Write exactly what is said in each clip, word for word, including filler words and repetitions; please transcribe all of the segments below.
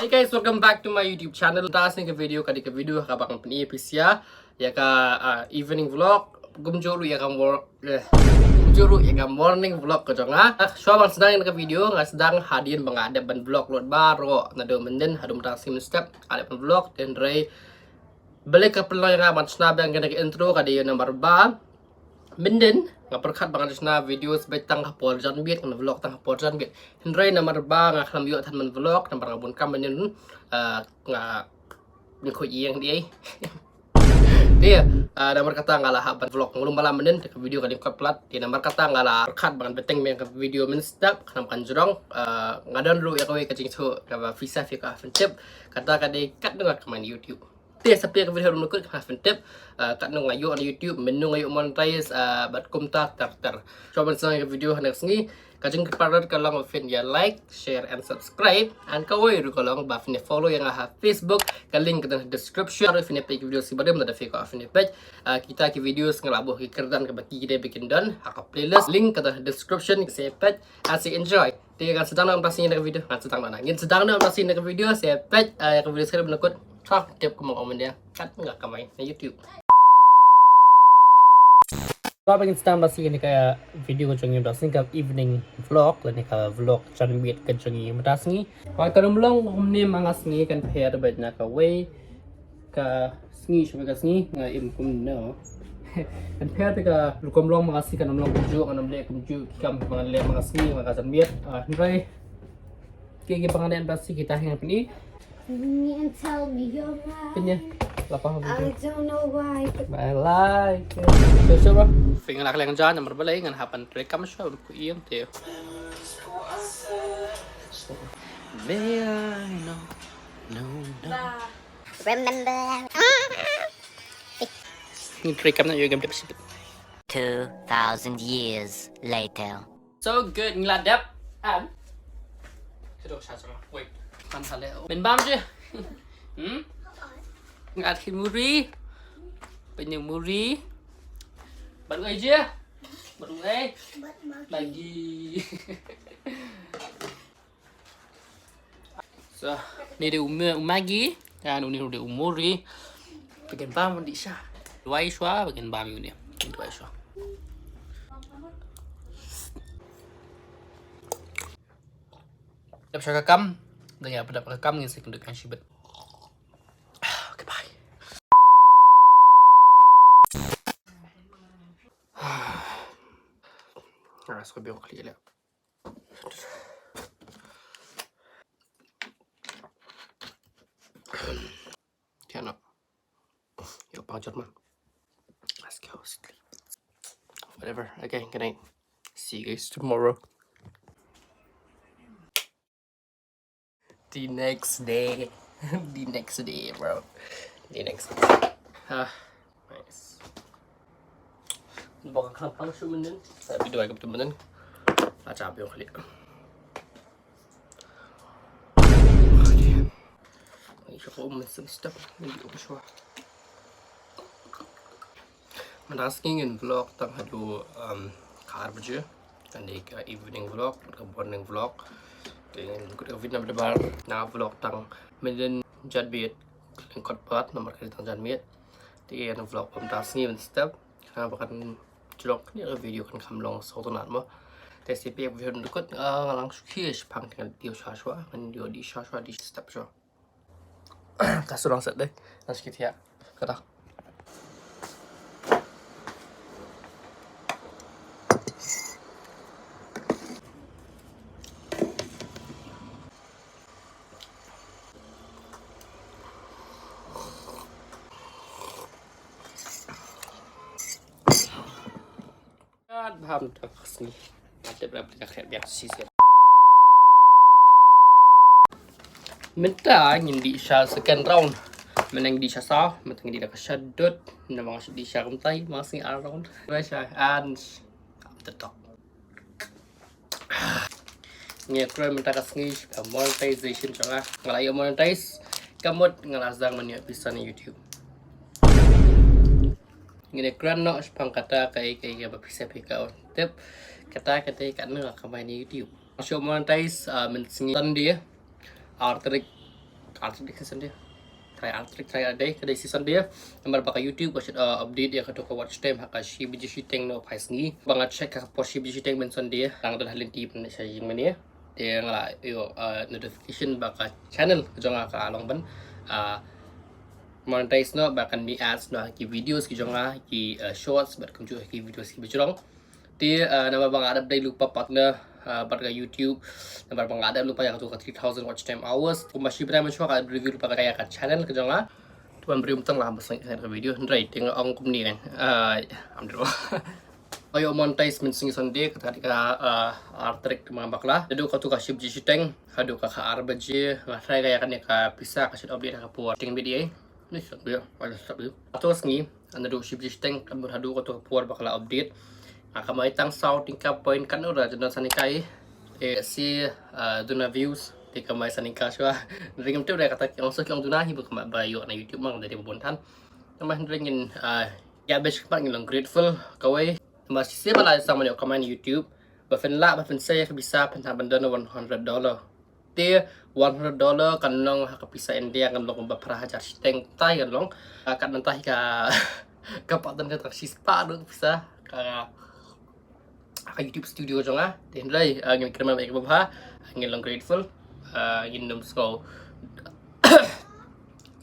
Hey guys, welcome back to my YouTube channel. Mynta ka sngi ka video ka dei ka video kaba ngan pyni ïa phi sha ïa ka, ah, evening vlog. Kumjuh ruh ïa ka mor-, eh, kumjuh ruh ïa ka morning vlog ka jong nga. Ah, shuwa ban sdang ïa ka video, nga sdang hadien ba nga dep ban vlog lut baroh naduh mynnin haduh mynta ka sngi mynstep. Nga dep ban vlog, hynrei balei ka pynlong ïa nga ban shna biang ïa ka intro ka dei namar ba mynnin nga pyrkhat ba ngan shna video sa beit tang ha por janmiet, ngan vlog tang ha por janmiet. Hynrei namar ba nga khlem ïoh than ban vlog namar nga bun kam mynnin, ah, nga, nga khuid ïing dei. Te, ah, namar kata nga la hap ban vlog nglum ba la mynnin, te ka video ka lyngkot palat. Te namar kata nga la pyrkhat ba ngan bteng biang ka video mynstep, khnang ba kan jrong, ah, nga don ruh ïa kawei ka jingsngew kaba phi sa phi kwah ban tip. Kata ka dei katno nga kamai na YouTube. Te sa phi ïa ka video haduh mynta kut, khnang ba phin tip, ah, katno nga ïoh na YouTube, mynno nga ïoh monetize, ah, bad kumta ter ter. Shuwa ban sdang ïa ka video ha kane ka sngi, ka jingkyrpad ka long ba phin ïa like, share and subscribe. And kawei ruh ka long ba phin ïa follow ïa nga ha Facebook, ka link ka don ha description. Ruh phin ïa peit ki video sngi ba dei, lada phi kwah phin ïa peit, ah, kita ki video nga la buh ki kyrdan kaba ki dei ba kin don ha ka playlist, link ka don ha description, sa ïa peit, and sa enjoy. Te ngan sdang noh mynta ka sngi na ka video, ngan sdang noh na. Ngin sdang noh mynta ka sngi na ka video, sa ïa peit, ah, ïa ka video script na kut. Tip kum ong mynta kat nga kamai na YouTube. Ba ngin sdang mynta ka sngi na ka video ka jong ngi mynta ka sngi, ka evening vlog, lane ka vlog janmiet ka jong ngi mynta ka sngi. Ba kan ym long kumne, ma nga sngi kan pher beit na kawei ka sngi sha kawei ka sngi, nga im kumno. Kan pher te ka rukom long, ma nga sngi kan ym long kumjuh, ngan ym leh kumjuh ki kam kiba ngan leh ma nga sngi, ma nga janmiet. Ah, hynrei ki, kiba ngan leh mynta ka sngi kita hi ngan pyni. Call me and tell me you're mine. Pyni. Lapa ha I video. Don't know why, but I like it. Shuwa shuwa ba phi nga la khlem jan namar balei, ngan hap ban trei kam shuwa, ruh khuid ïing te. May I know, no, no. Remember. Ngi trei kam na ïoh kam dep sibit. Two thousand years later. So good, ngi la dep. An. Kito sha sha. Wait. Kan sale. Pynbam je. Hmm? Ngat ki muri. Pynbam muri. Baru aja. Baru eh. Lagi. So, ni dei u ma-, u Maggi, kan uni dei u muri. Pynbam dih sha. Duwai shuwa, pynbam uni. Duwai shuwa. Dep sha ka kam, dah ïa dep ka kam ngin sa ïakynduh kan shibit. Okay, bye. Ah, ska biang kali lah. Tiano. Yo, pang German. Let's go sleep. Whatever. Okay, good night. See you guys tomorrow. The next day. The next day, bro. The next day. Ah, nice. Baka khlapang shu menen. Tapi dua kep menen. Acha biong kali. Ai, shu ko men sem step. Ni um shu. Mynta ka sngi ngin vlog tang haduh, um, ka ar baje. Kan dei ka evening vlog, ka morning vlog. Te ngin kut ka video na ba nga vlog tang mynnin janmiet, lyngkot pat namar ka dei tang janmiet. Te ngin vlog mynta ka sngi mynstep. Khnang ba kan jrong kane ka video kan kham long sngewtynnat mo. Te sa phi ïa ka video na kut, ah, nga la shu khie shaphang te ngan dih sha shuwa, ngan dih sha shuwa, dih step shuwa. Ka surang set deh. Nang sikit ya. Kata. Kat bam tak sngi. Kat bam tak biang sisi. Mynta ngin dih sha second round. Mynta ngin dih sha sa, mynta ngin dih da ka sha dot. Namar shu dih sha kumtai, ma sngi ar round. Ba sha an. Tetok. Ngi kren mynta ka sngi ka monetization jong nga. Nga la ïoh monetize. Ka mut nga la sdang ban ïoh pisa na YouTube. Ngin ïa kren noh shaphang kata kaei kaei kaba pisa phi ka tip. Kata kata ka nang ka kamai na YouTube. Shu monetize, ah, mynsngi Sunday, ar tarik Arctic season dia. Try Arctic, try a day, ka dei season dia. Namar ba ka YouTube ka shait, uh, update ïa kato ka watch time ha ka shi baje shiteng noh phai sngi. Ba nga check ha ka por shi baje shiteng mynstep dia. Tang don ha lynti pynshai jingmane. Te nga la ïoh, uh, notification ba ka channel ka jong nga ka long ban, uh, monetize noh, ba kan mih ads noh ki videos ki jong nga, ki, uh, shorts bad kumjuh ki videos ki bajrong. Te, uh, namar ba nga la dep dei lypa partner, uh, bad ka YouTube, namar ba nga la dep lypa ïa kato ka three thousand watch time hours. Kumba shi bnai mynshuwa ka review lypa ka ïa ka channel ka jong nga. Te ban briew mynta la ba seng ka video. Hynrei te nga ong kumne kan. Uh, am dro. Ïoh monetize mynsngi Sunday, kata ka, uh, ar tarik mynta bakla. Naduh kato ka shi baje shiteng haduh ka, ka ar baje, nga try ka ïa kane ka pisa ka shait update ha ka por. Ting bit ei. Ni shait bit, wala shait bit. Kato sngi, naduh shi baje shiteng kan bun haduh kato ka por bakla update. Nga kamai tang saw tyngka point katno ruh, jana san tyngka ei. Eh, shi, uh, duna views, te kamai san tyngka shuwa. Ring em te udah kata ki ong suk ki ong duna hi ba kamai ba ïoh na YouTube mang dari ba bun than. Namar hynrei ngin, uh, ïa bad ngin long grateful kawei. Namar shisien ba la sa mane ïoh kamai na YouTube. Ba phin lah, ba phin sei ïa ka pisa phin hap ban don one hundred dollar. Te one hundred dollar kan long ha ka pisa India kan long ba phra hajar shiteng tai kan long. Ah, kat nangta hi ka, ka pat don ka tak shispah dong pisa. Ka, ka YouTube studio jong nga. Te hynrei, ah, ngin kyrmen ïa ka babha. Ngin long grateful. Ah, ngin nym sngew,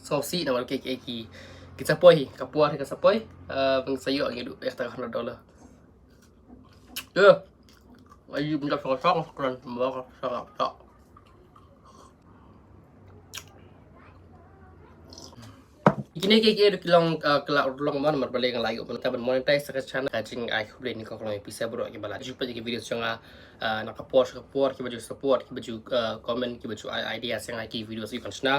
sngew sih namar ki, ki, ki, ki sa poi, ka por ka sa poi. Ah, ban sa ïoh ngin duh ïa ka hundred dollar. Te ai mynta ka song kren ba ka song. Kine ki, ki ruh ki long, uh, ki la long man, namar balei nga la ïoh ban, ka ban monetize ka channel. Ka jingai khublei nyngkong ka long ïa phi sa baroh kiba la ju peit ïa ki videos jong nga, uh, na ka por sha ka por, kiba ju support, kiba ju, uh, comment, kiba ju ai ideas ïa nga ïa ki videos ïa kan shna.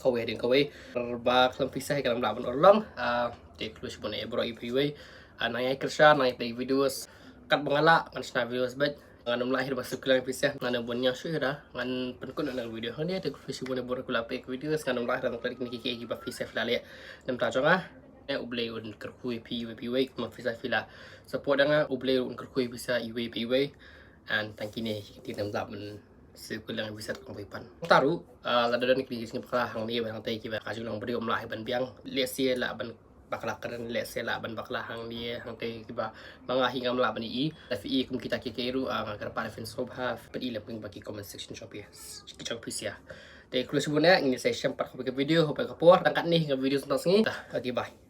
Kawei hadien kawei. Ba khlem pisa hi ka lam lah ban urlong. Ah, te khublei shibun ïa baroh ïa phi iwei. Ah, nang ïai kyrshan, nang ïai peit videos. Katba nga lah ngan shna videos bad ngan ym lah hi ba suk kylliang pisa. Ngan ym bun ïa shu hi da. Ngan pynkut na video hangne. Te khublei shibun ïa baroh ki la peit videos. Ngan ym lah hi da nang klik ni ki ki ba pisa phi la leh. Namar jong nga. Eh, U Blei un kyrkhu ïa phi iwei pa iwei. Kumba pisa phi la support ïa nga. U Blei un kyrkhu ïa pisa iwei pa iwei. And tang kine ki ktien ym lah ban suk kylliang ïa pisa tang ba i pan. Nangta ruh, ah, lada don kine ki sngi bakla hangne bad hangtai kiba ka jinglong briew ym lah hi ban biang. Lehse lah ban bakla kren, lehse lah ban bakla hangne hangtai kiba ma nga hi ngam lah ban ïohi. Lada phi i kum kita kiei ruh, ah, nga kyrpad phin sngewbha phin i lem kum ba ki comment section jong phi, ki jong phi sha. Te khublei shibun eh, ngin sa ïashem pat ha kawei ka video, ha kawei ka por. Tang katne ka video tang sngi. Ta, okay, bye.